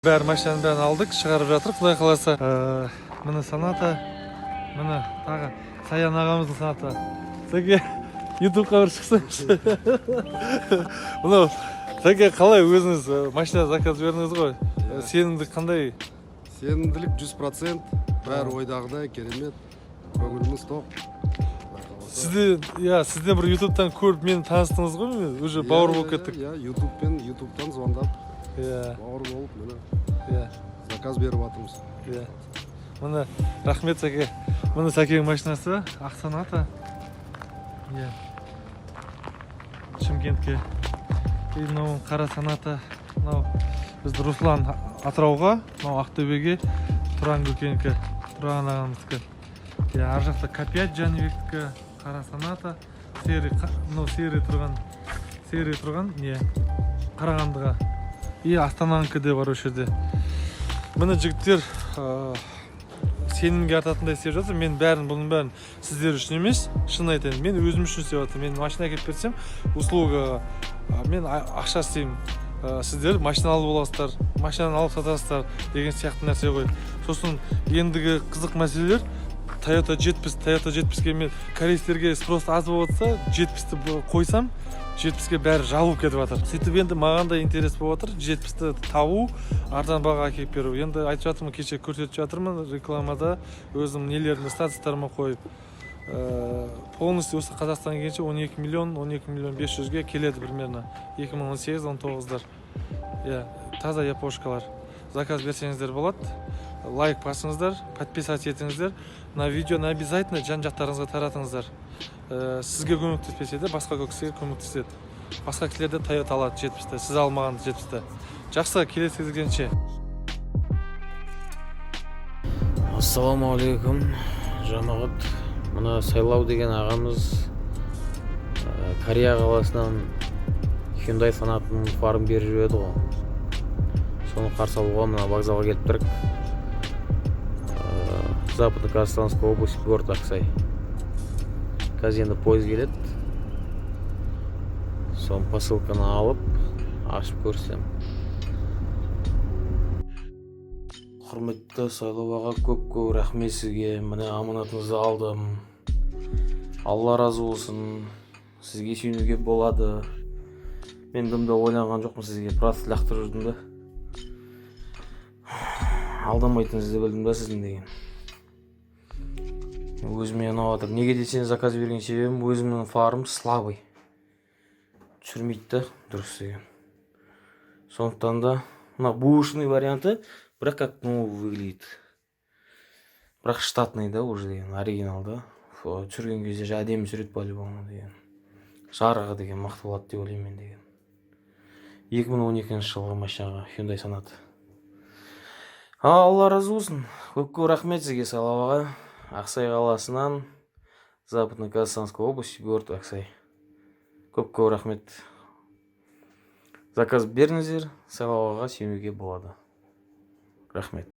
Бәрі, машинаның бәрін алдық, шығарып жатыр, құдай қаласа. Міне Соната, міне тағы Саян ағамыздың Соната. Сәке, Ютубқа бір шықсаңызшы. Мынау, Сәке, қалай, өзіңіз машина заказ бердіңіз ғой? Сенімді қандай? Сенімділік 100%, бәрі ойдағыдай, керемет, көңіліміз тоқ, Құдай қаласа. Сізде, иә, сізден бір Ютубтан көріп, мені таныстыңыз ғой, мен уже бауыр болып кеттік. Иә, Ютубтан звондап, бауыр болып, міне, заказ беріп жатырмыз. Иә, міне, рахмет, Сәке. Міне, Сәкенің машинасы, ақ Соната, иә, Шымкентке. И мынау қара Соната, мынау бізді Руслан Атырауға, мынау Ақтөбеге, Тұран көкенікі, Тұран ағамыздікі. Иә, ар жақта К5 Жәнібектікі, қара Соната, серый, мынау серый тұрған не, Қарағандыға. И Астананікі де бар осы жерде. Міне, жігіттер, сенімге артатындай істеп жатыр. Мен бәрін, бұның бәрін сіздер үшін емес, шын айтайын, мен өзім үшін істеп жатырмын. Мен машина әкеліп берсем, услуга, мен ақша істеймін. Сіздер машина алып аласыздар, машинаны алып сатасыздар деген сияқты нәрсе ғой. Сосын ендігі қызық мәселелер: Тойота 70. Тойота 70-ке мен, корейцтерге спрос аз болып жатса, 70-ті қойсам, 70-ке бәрі жабылып кетіп жатыр. Сөйтіп, енді маған да интерес болып жатыр 70-ті табу, арзан бағаға әкеліп беру. Енді айтып жатырмын, кеше көрсетіп жатырмын рекламада, өзім нелерімді, статустарыма қойып. Полностью осы Қазақстанға келгенше 12 миллион, 12 миллион 500-ге келеді примерно, 2018-19-дар, иә, таза япошкалар. Заказ берсеңіздер болады. Лайк басыңыздар, подписаться етіңіздер мына видеоны, обязательно жан жақтарыңызға таратыңыздар. Сізге көмектеспесе де, басқа кісіге көмектеседі. Басқа кісілер де Тойота алады 70-ті, сіз алмаған 70-ті. Жақсы, келесі кездескенше. Ассалаумағалейкум, жамағат! Мына Сайлау деген ағамыз Корея қаласынан Hyundai Сонатаның фарын беріп жіберді ғой. Соны қарсы алуға мына вокзалға келіп тұрық. Западно-Казахстанская область, город Ақсай. Қазір енді пойыз келеді, соны, посылканы алып, ашып көрсем. Құрметті Сайлау аға, көп көп рахмет сізге. Міне, аманатыңызды алдым, Алла разы болсын. Сізге сенуге болады. Мен дым да ойланған жоқпын, сізге просто лақтырып жүрдім да. Алдамайтыныңызды білдім да сіздің деген. Өзіме ұнап жатыр. Неге десең, заказ берген себебім, өзімнің фарым слабый, түсірмейді да дұрыс деген. Сондықтан да мына бэушный варианты, бірақ как новый выглядит, бірақ штатный да уже деген, оригинал да. Фу, түсірген кезде же әдемі түсіреді по любому деген. Жарығы деген мықты болады деп ойлаймын мен деген. 2012 жылғы машинаға, Hyundai Sonata. Алла разы болсын, көп көп рахмет сізге, Сайлау аға. Ақсай қаласынан, Западно-Казахстанская область, город Ақсай. Көп көп рахмет. Заказ беріңіздер, Сайлау ағаға сенуге болады. Рахмет.